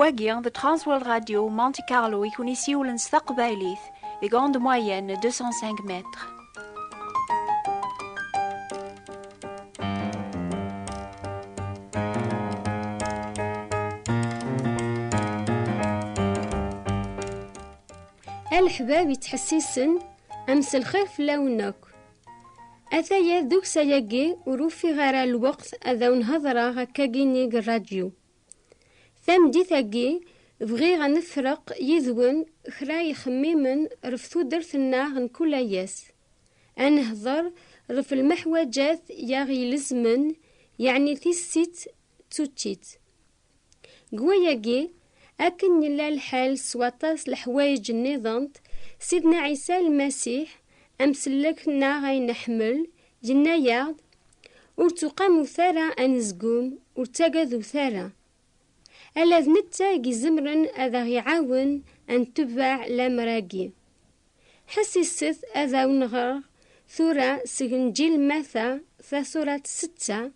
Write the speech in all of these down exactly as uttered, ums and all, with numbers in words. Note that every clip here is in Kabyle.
Wagi d Transworld Radio Monte Carlo i kun-isiwlen s taqbaylit deg onde moyenne deux cent cinq mètres. A leḥbab yettḥessisen, amselxir fell-awen akk. Ataya d uksa-agi ur ufiɣ ara lweqt ad awen-hedreɣ akkagini deg rradyu. Tameddit-agi, bɣiɣ ad nefreq yid-wen kra ixemmimen ɣef tudert-nneɣ n kul ass. Ad nehder ɣef lmeḥwaǧat i aɣ-ilezmen, yeɛni tissit d tuččit. Deg wayagi, akken yella lḥal s waṭas leḥwayeǧ nniḍen, Sidna Ɛisa Lmasiḥ, amsellek-nneɣ ay neḥmel, yenna-yaɣ-d: "Ur ttuqamut ara anezgum, ur ttagadut ara. Ala d netta i izemren ad aɣ-iɛawen ad ntebbeɛ lamer-agi." Ḥessiset ad awen-ɣreɣ tura seg Nǧil Mata, tasurat setta,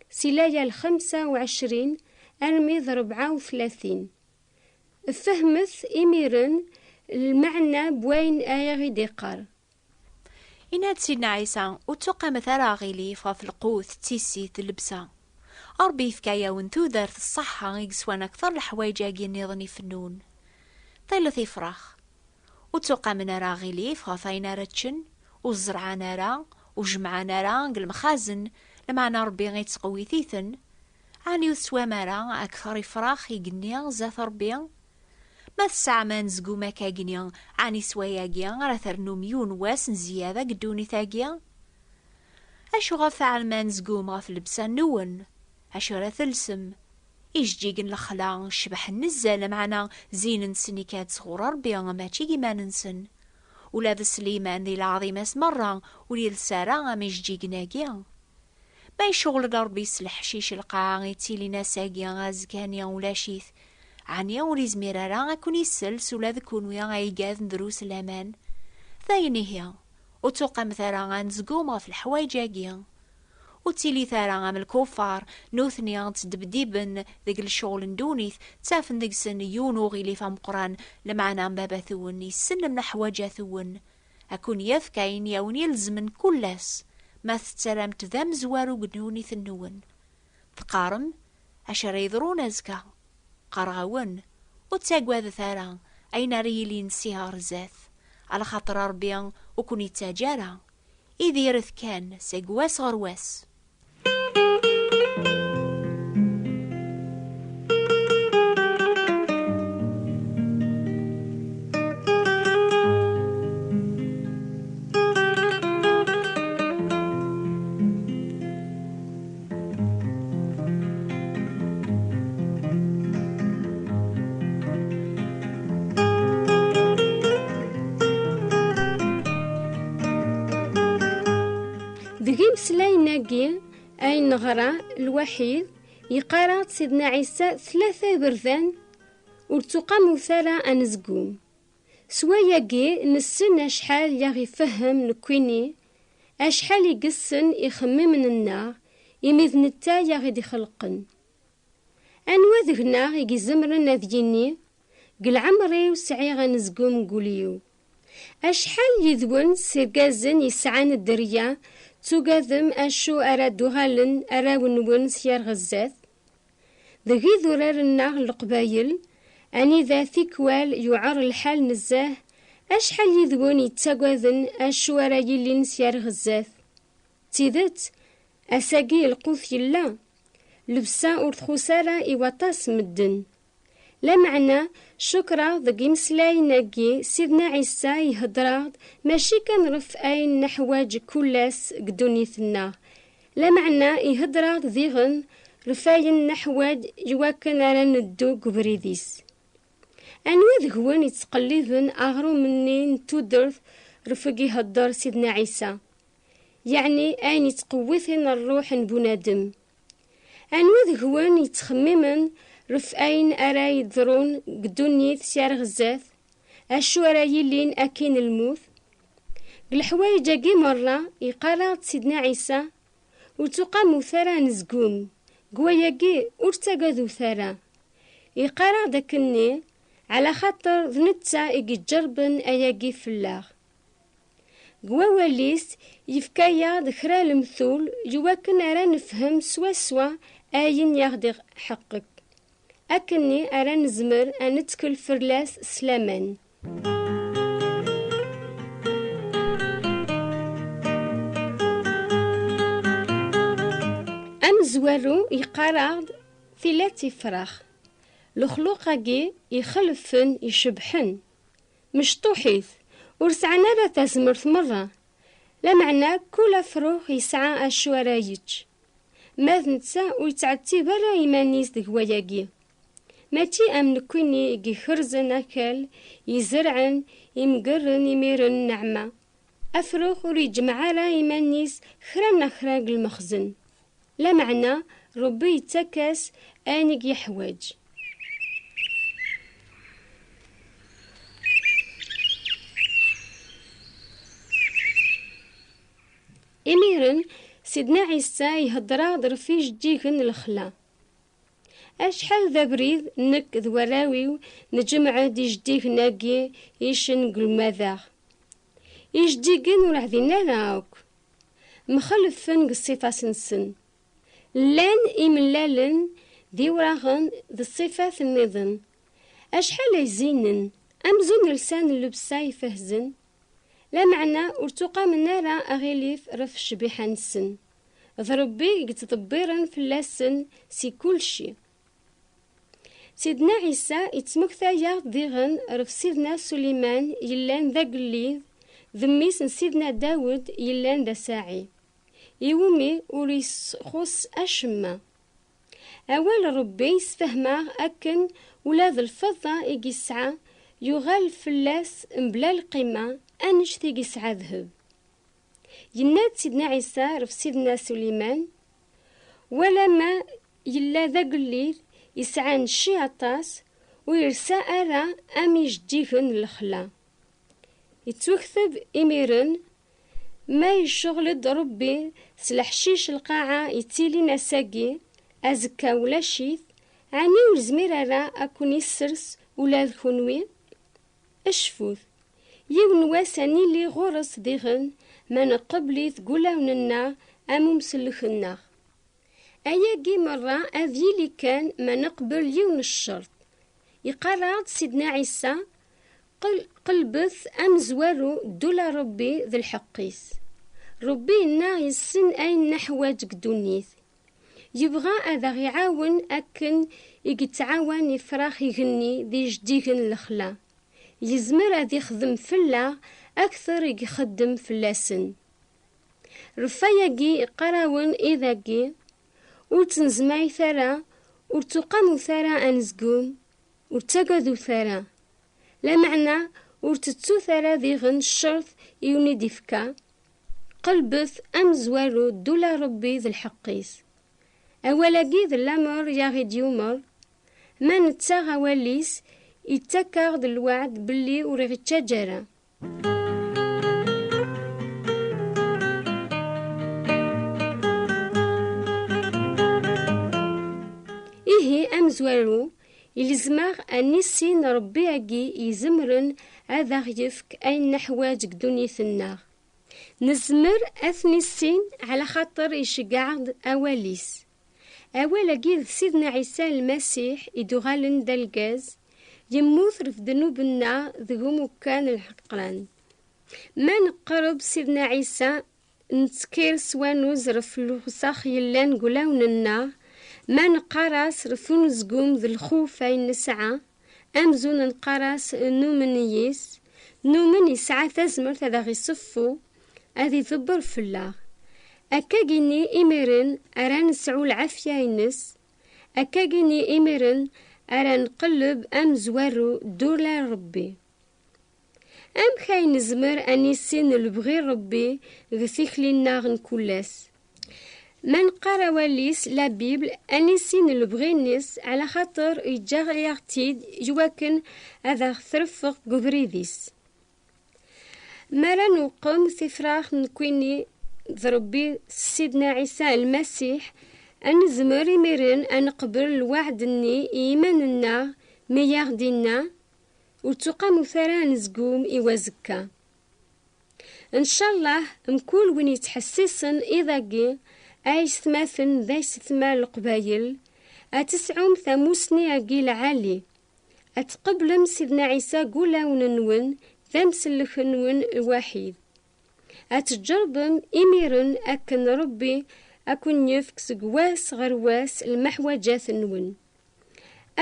si laya lxemsa u ɛecrin armi d rebɛa u tlatin. Fehmet imiren lmeɛna n wayen ay aɣ-id-iqqar. Yenna-d Sidna Ɛisa: "Ur ttuqamet ara aɣilif ɣef lqut, d tissit, d llebsa. Ṛebbi yefka-yawen tudert d ṣṣeḥḥa i yeswan akteṛ leḥwayeǧ-agi nniḍen ifennun. Ṭilet ifrax. Ur ttuqamen ara aɣilif ɣef ayen ara ččen, ur ẓerɛen ara, ur jemɛen ara deg lemxazen, lameɛna Ṛebbi ittqewwit-iten. Ɛni ur teswam ara akteṛ ifrax igenni zdat Ṛebbi? Ma tesɛam anezgum akkagni, ɛni s wayagi ara ternum yiwen wass n zzyada deg ddunit-agi? Acu ɣef tɛelm anezgum ɣef llebsa-nwen? Acu ara telsem? Ijeǧǧigen n lexla cebḥen nezzeh, lameɛna zzin-nsen ikka-d sɣur Ṛebbi, mačči g iman-nsen. Ula d Sliman di leɛḍima-s merra ur yelsi ara am ijeǧǧigen-agi. Ma icɣel-d Ṛebbi s leḥcic lqaɛa ittilin ass-agi, azekka-nni ulac-it, ɛni ur izmir ara ad ken-isels ula d kunwi ay igaden drus n laman? Dayen ihi, ur ttuqamet ara anezgum ɣef leḥwayeǧ-agi. Ur ttilit ara am lkuffar, nutni ttdebdiben deg lecɣel n ddunit, ttafen deg-sen yiwen uɣilif ameqqran, lameɛna Baba-twen issen leḥwaǧat-wen. Ad ken-yefk ayen i awen-ilezmen kul ass, ma tettarram-t d amezwaru deg ddunit-nwen. Teqqarem: "Acu ara yeḍrun azekka?" Qqareɣ-awen: ur ttagadet ara ayen ara yilin si ɣer zdat, alaxaṭer Ṛebbi ur ken-ittaǧǧa ara. Idiret kan seg wass ɣer wass. Deg imeslayen-agi ay neɣra lwaḥid, yeqqar-aɣ-d Sidna Ɛisa tlata iberdan: "Ur ttuqamut ara anezgum." S wayagi nessen acḥal i aɣ-ifehhem nekkini, acḥal i yessen ixemmimen-nneɣ, imi d netta i aɣ-id-ixelqen. Anwa deg-neɣ i izemren ad yini: "Deg leɛmer-iw sɛiɣ anezgum deg wul-iw"? Acḥal yid-wen s irgazen yesɛan dderya tugadem acu ara d-uɣalen arraw-nwen s yar ɣer zdat? Deg idurar-nneɣ n Leqbayel, anida tikwal yuɛer lḥal nezzeh, acḥal yid-wen yettagaden acu ara yilin s yar ɣer zdat? D tidet, ass-agi lqut yella, llebsa ur txuṣṣ ara i waṭas n medden. Lameɛna, cukreɣ deg imeslayen-agi Sidna Ɛisa ihedder-aɣ-d mačči kan ɣef ayen neḥwaǧ kul ass deg ddunit-nneɣ, lameɛna ihedder-aɣ-d diɣen ɣef ayen neḥwaǧ iwakken ara neddu deg ubrid-is. Anwa deg-wen yettqelliben aɣrum-nni n tudert ɣef i ihedder Sidna Ɛisa? Yeɛni ayen yettqewwiten ṛṛuḥ n bunadem. Anwa deg-wen yettxemmimen ɣef ayen ara yeḍrun deg ddunit s yar ɣer zdat? Acu ara yilin akkin lmut? Deg leḥwayeǧ-agi merra, yeqqar-aɣ-d Sidna Ɛisa, ur ttuqamut ara anezgum, deg wayagi ur ttagadut ara. Yeqqar-aɣ-d akkenni, ɛla xaṭer d netta i yeǧǧerben ayagi fell-aɣ. Deg wawal-is, yefka-yaɣ-d kra lemtul iwakken ara nefhem swaswa ayen i aɣ-d-iḥeqqeq. Akkenni ara nezmer ad nettkel fell-as s laman. Amezwaru yeqqar-aɣ-d tila tifrax. Lexluq-agi ixelfen, icebḥen. Mecṭuḥit, ur sɛan ara tazmert merra. Lameɛna kul afrux yesɛa acu ara yečč. Ma d netta ur yettɛettib ara iman-is deg wayagi. Mačči am nekkini i ikerzen akal, izerɛen, imgerren imiren nneɛma. Afrux ur iǧemmeɛ ara iman-is kra neɣ kra deg lmexzen. Lameɛna, Ṛebbi yettak-as ayen i yeḥwaǧ. Imiren, Sidna Ɛisa ihedder-aɣ-d ɣef ijeddigen n lexla. Acḥal d abrid, nekk d warraw-iw, neǧmeɛ-d ijeddigen-agi icen deg lmadaɣ. Ijeddigen ur ɛdin ara akk. Mxellfen deg ṣṣifat-nsen. Llan imellalen d iwraɣen d ṣṣifat nniḍen. Acḥal ay zinen, amzun lsan llebsa ifehzen, lameɛna ur ttuqamen ara aɣilif ɣef ccbiḥa-nsen. D Ṛebbi i yettḍebbiren fell-asen si kulci. Sidna Ɛisa yettmekta-yaɣ-d diɣen ɣef Sidna Suliman yellan d agellid, d mmi-s n Sidna Dawed yellan d asaɛi, iwumi ur isxuṣ acemma. Awal n Ṛebbi yessefhem-aɣ akken ula d lfeḍḍa i yesɛa yuɣal fell-as mebla lqima, annect i yesɛa ddheb. Yenna-d Sidna Ɛisa ɣef Sidna Suliman, wala ma yella d agellid yesɛan cci aṭas, ur yersa ara am ijeddigen n lexla. Yettwakteb imiren, ma yecɣel-d Ṛebbi s leḥcic lqaɛa yettilin ass-agi, azekka ulac-it, ɛni ur yezmir ara ad ken-issers ula d kenwi? Cfut, yiwen wass ad nili ɣur-s diɣen, ma nqebbel-it deg wulawen-nneɣ am umsellek-nneɣ. Ayagi merra ad yili kan ma neqbel yiwen n ccerṭ. Yeqqar-aɣ-d Sidna Ɛisa, qel-, qelbet amezwaru ddula Ṛebbi d lḥeqq-is. Ṛebbi yenna yessen ayen neḥwaǧ deg ddunit. Yebɣa ad aɣ-iɛawen akken i yettɛawan ifrax igenni d ijeddigen n lexla. Yezmer ad ixdem fell-aɣ akter i ixeddem fell-asen. Ɣef wayagi iqqar-awen iḍ-agi, ur ttnezmayet ara, ur ttuqamut ara anezgum, ur ttagadut ara. Lameɛna ur tettut ara diɣen ccerṭ i wen-id-ifka. Qelbet amezwaru ddula Ṛebbi d lḥeqq-is. Awal-agi d lamer i aɣ-id-yumer, ma nettaɣ awal-is, ittak-aɣ-d lweɛd belli ur iɣ-ittaǧǧa ara. Ihi amezwaru, ilzem-aɣ ad nissin Ṛebbi-agi izemren ad aɣ-yefk ayen neḥwaǧ deg ddunit-nneɣ. Nezmer ad t-nissin ɛla xaṭer iceggeɛ-aɣ-d awal-is. Awal-agi d Sidna Ɛisa Lmasiḥ i d-uɣalen d algaz, yemmut ɣef ddnub-nneɣ deg umukkan lḥeqran. Ma neqreb Sidna Ɛisa, nettkir s wanuz ɣef lewṣax yellan deg wulawen-nneɣ, ma neqqar-as ɣef unezgum d lxuf ay nesɛa, amzun neqqar-as numen yis, numen yesɛa tazmert ad aɣ-iseffu, ad iḍebber fell-aɣ. Akkagini imiren ara nesɛu lɛafya-ines, akkagini imiren ara nqelleb amezwaru ddula n Ṛebbi. Amek ay nezmer ad nissin lebɣi n Ṛebbi deg tikli-nneɣ n kul ass? Ma neqqar awal-is, la Bible, ad nissin lebɣi-nnes, ɛla xaṭer yeǧǧa-yaɣ-tt-id iwakken ad aɣ-treffeɣ deg ubrid-is. Mi ara newqem tifrax nekkini d Ṛebbi s Sidna Ɛisa Lmasiḥ, ad nezmer imiren ad neqbel lweɛd-nni i yiman-nneɣ, mi aɣ-d-inna: "Ur ttuqamut ara anezgum i wazekka." Ncallah, mkul win yettḥessisen iḍ-agi, aytmaten d aysetma n Leqbayel, ad tesɛum tamusni-agi lɛali, ad tqeblem Sidna Ɛisa deg wulawen-nwen, d amsellek-nwen lwaḥid. Ad tǧerbem imiren akken Ṛebbi ad ken-yefk seg wass ɣer wass lmeḥwaǧat-nwen.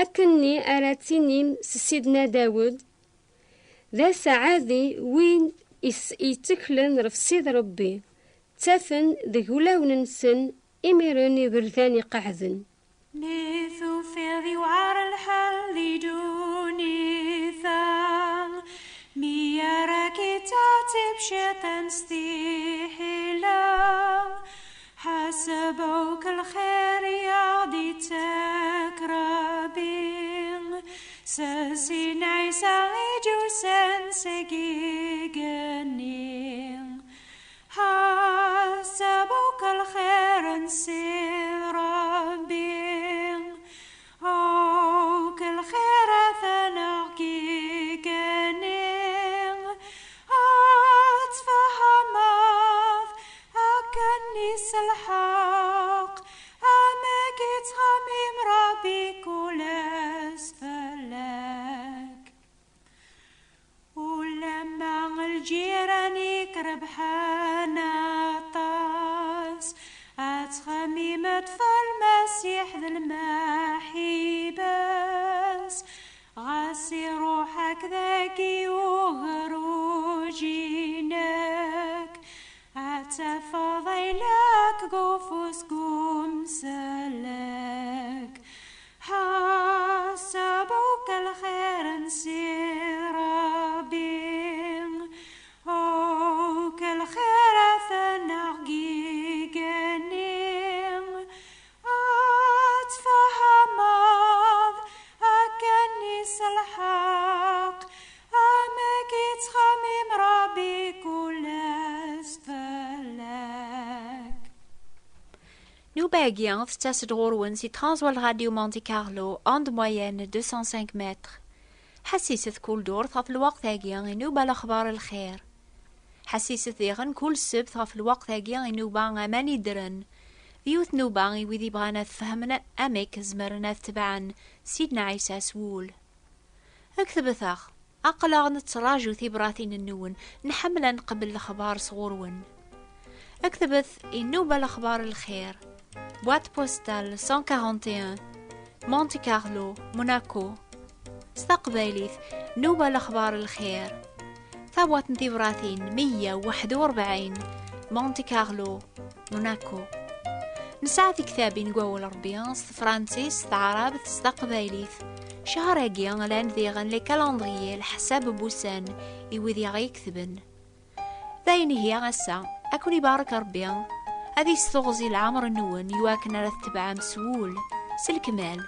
Akkenni ara tinim s Sidna Dawed: "D asaɛdi win is-, yetteklen ɣef Ssid Ṛebbi, ttafen deg wulawen-nsen imiren iberdan iqeɛden." Mi tufiḍ yewɛer lḥal di ddunit-a, mi ara k-ittɛettib cciṭan s tiḥila, ḥaseb akk lxir i aɣ-d-ittak Ṛebbi, s Sidna Ɛisa i d-yusan seg igenni. Ḥaseb akk lxir n Ssid Ṛebbi, akk lxirat n aɣ-igenni, ad tfehmeḍ akken s lḥeqq amek ittxemmim Ṛebbi kul ass fell-ak. Ulamma lǧiran-ik rebḥen aṭas, ad txemmimeḍ ɣef Lmasiḥ d lmaḥiba-s. Ɣas iruḥ-ak dagi ugerruj-inek, ad tafeḍ ayla-k deg ufus n umsellek. Ḥaseb akk lxir n Ssid Ṛebbi, akk lxirat n aɣ-igenni, ad tfehmeḍ akken s lḥeqq amek ittxemmim Ṛebbi kul ass fell-ak. Nnuba-agi tettas-d ɣur-wen si Transworld Radio Monte Carlo, onde moyenne deux cent cinq mètres. Ḥassiset kul ddurt ɣef lweqt-agi i nnuba Lexbar Lxir. Ḥassiset diɣen kul ssebt ɣef lweqt-agi i nnuba Aman Yeddren, d yiwet nnuba i wid yebɣan ad fehmen amek zemren ad tebɛen Sidna Ɛisa s wul. Ketbet-aɣ. Aql-aɣ nettraǧu tibratin-nwen, nḥemmel ad nqebbel lexbar sɣur-wen. Ketbet i nnuba Lexbar Lxir, boîte postale cent quarante et un, Monte Carlo, Monaco. S taqbaylit, nnuba Lexbar Lxir, tabwaṭ n tibratin meyya u waḥed u rebɛin, Monte Carlo, Monaco. Nesɛa tiktabin deg wawal Ṛebbi s tefransist, s taɛrabt, s taqbaylit. Ccher-agi llan diɣen les calendriers, leḥsab n wussan, i wid i aɣ-iketben. D ayen ihi ass-a, ad ken-ibarek Ṛebbi, ad yesseɣzi leɛmer-nwen i wakken ara tetebɛem s wul, s lekmal.